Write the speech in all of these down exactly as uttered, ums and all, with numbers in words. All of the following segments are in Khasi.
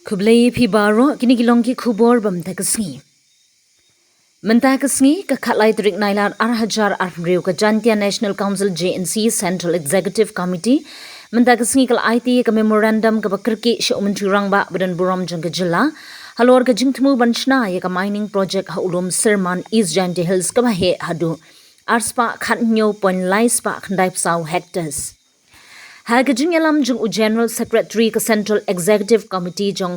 Khublei phi baroh, kine ki long ki khubor ba mynta ka sngi. Mynta ka sngi, ka khatlai tarik Nailar ar hajar arphew ka Jaintia National Council, J N C, Central Executive Committee mynta ka sngi ka la aiti ïa ka memorandum kaba kyrkieh sha u Myntri Rangbah ba don burom jong ka jylla halor ka jingthmu ban shna ïa ka mining project ha u lum Syrman, East Jaintia Hills, kaba heh haduh arspah khathynñiew point lai spah khyndai phew saw hectares. Ha ka jingïalam jong u General Secretary ka Central Executive Committee jong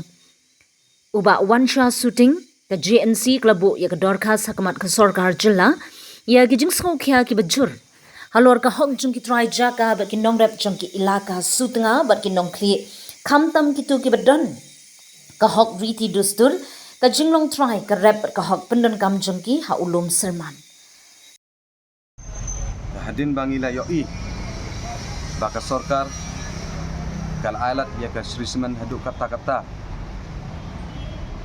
u Bah Wansha Suting, ka J N C ka la buh ïa ka dorkhas ha khmat ka sorkar jylla ïa ki jingsngewkhia kiba jur halor ka hok jong ki trai jaka bad ki nongrep jong ki ilaka Sutnga bad ki Nongkhlieh, khamtam kito kiba don ka hok riti dustur, ka jinglong trai, ka rep bad ka hok pyndonkam jong ki ha u lum Syrman. Hadien ba ngi la ïohi ba ka sorkar ka la ailad ïa ka Shree Cement haduh katta katta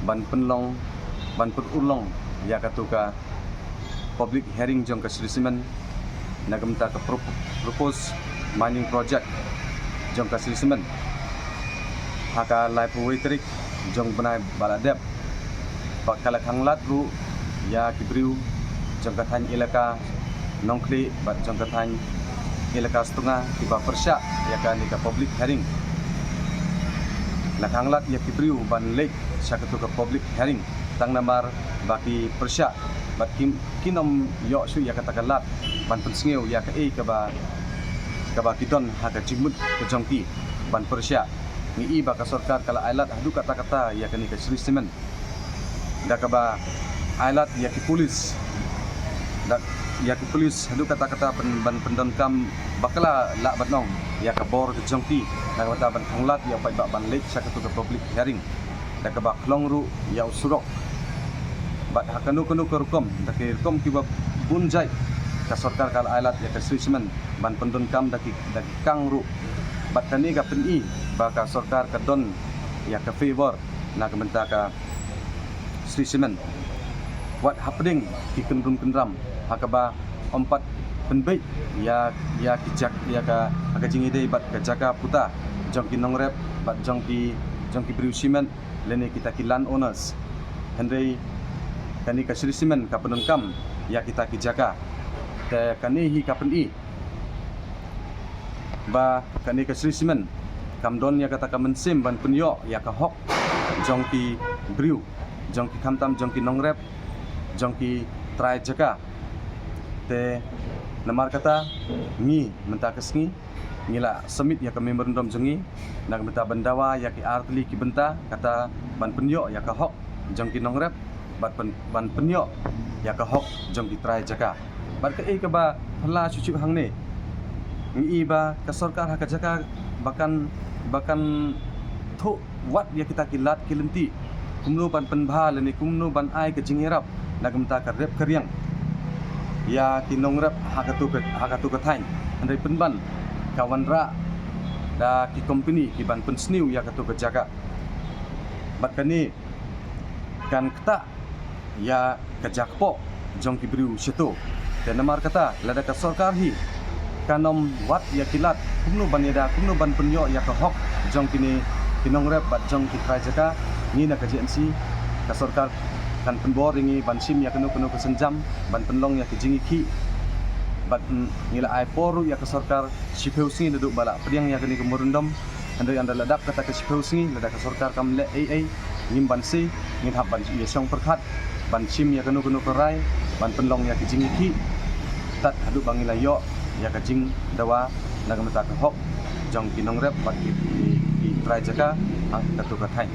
ban pynlong, ban pynurlong ïa katu ka public hearing jong ka Shree Cement na ka bynta ka pro-, proposed mining project jong ka Shree Cement ha ka laiphew wei tarik jong bnai ba la dep. Bad ka la khanglad ruh ïa ki briew jong ka thaiñ ilaka Nongkhlieh bad jong ka thaiñ ilaka Sutnga kiba pyrshah ïa kane ka public hearing. La khanglad ïa ki briew ban leit sha katu ka public hearing tang namar ba ki pyrshah bad ki, kim ïoh shuh ïa kata ka lad ban pynsngew ïa kaei kaba, kaba ki don ha ka jingmut ka jong ki ban pyrshah. Ngi i ba ka sorkar ka la ailad haduh katta katta ïa kane ka Shree Cement da kaba ailad ïa ki pulit, da ïa ki pulit haduh katta katta ban, ban pyndonkam bakla lah ban ong ïa ka bor ka jong ki na ka bynta ban khanglad ïa u paidbah ban leit sha katu ka public hearing. Da kaba khlong ruh ïa u surok bad ha kano kano ka rukom, da ki rukom kiba bun jait ka sorkar ka la ailad ïa ka Shree Cement ban pyndonkam da ki, da ki kang ruh. Bad kane ka pyni ba ka sorkar ka don ïa ka favor na ka bynta ka Shree Cement. Wat hapdeng ki kynrum kynram ha kaba ym pat pynbeit ïa, ïa ki jak, ïa ka, ha ka jingïadei bad ka jaka puta jong ki nongrep bad jong ki, jong ki briew shimet lane kita ki land owners. Hynrei kane ka Shree Cement ka pyndonkam ïa kita ki jaka. Te kane hi ka pyni ba kane ka Shree Cement kam don ïa kata ka mynsiem ban pynïoh ïa ka hok jong ki briew, jong ki khamtam, jong ki nongrep, jong ki trai jaka. Te namar kata ngi mynta ka sngi ngi la submit ïa ka memorandum jong ngi na ka bynta ban dawa ïa ki artylli ki bynta, kata ban pynïoh ïa ka hok jong ki nongrep bad pyn-, ban pynïoh ïa ka hok jong ki trai jaka. Bad kaei kaba phylla shuh shuh hangne, ngi i ba ka sorkar ha ka jaka ba kan, ba kan thoh wat ïa kita ki lad ki lynti kumno ban pynbha lane kumno ban ai ka jingïarap na ka bynta ka rep ka riang ïa ki nongrep ha katu ka, ha katu ka thaiñ. Hynrei pynban ka wanrah da ki company ki ban pynsniew ïa katu ka jaka. Bad kane kan ktah ïa ka jakpoh jong ki briew shatu. Te namar kata lada ka sorkar hi kan ym wad ïa ki lad kumno ban ïada, kumno ban pynïoh ïa ka hok jong kine ki nongrep bad jong ki trai jaka, ngi na ka J N C, ka sorkar kan pynbor ïa ngi ban shim ïa kano kano ka sienjam ban pynlong ïa ki jingïakhih. Bad, mm, ngi la ai por ruh ïa ka sorkar shiphew sngi naduh ba la pdiang ïa kane ka memorandum. Hynrei ynda la dap kata ka shiphew sngi, lada ka sorkar kam leh ei ei, ngim banse, ngin hap ban ïashong pyrkhat ban shim ïa kano kano ka rai ban pynlong ïa ki jingïakhih tad haduh ba ngi la ïoh ïa ka jingdawa na ka bynta ka hok jong ki nongrep bad ki, ki, ki trai jaka ha katu ka thaiñ.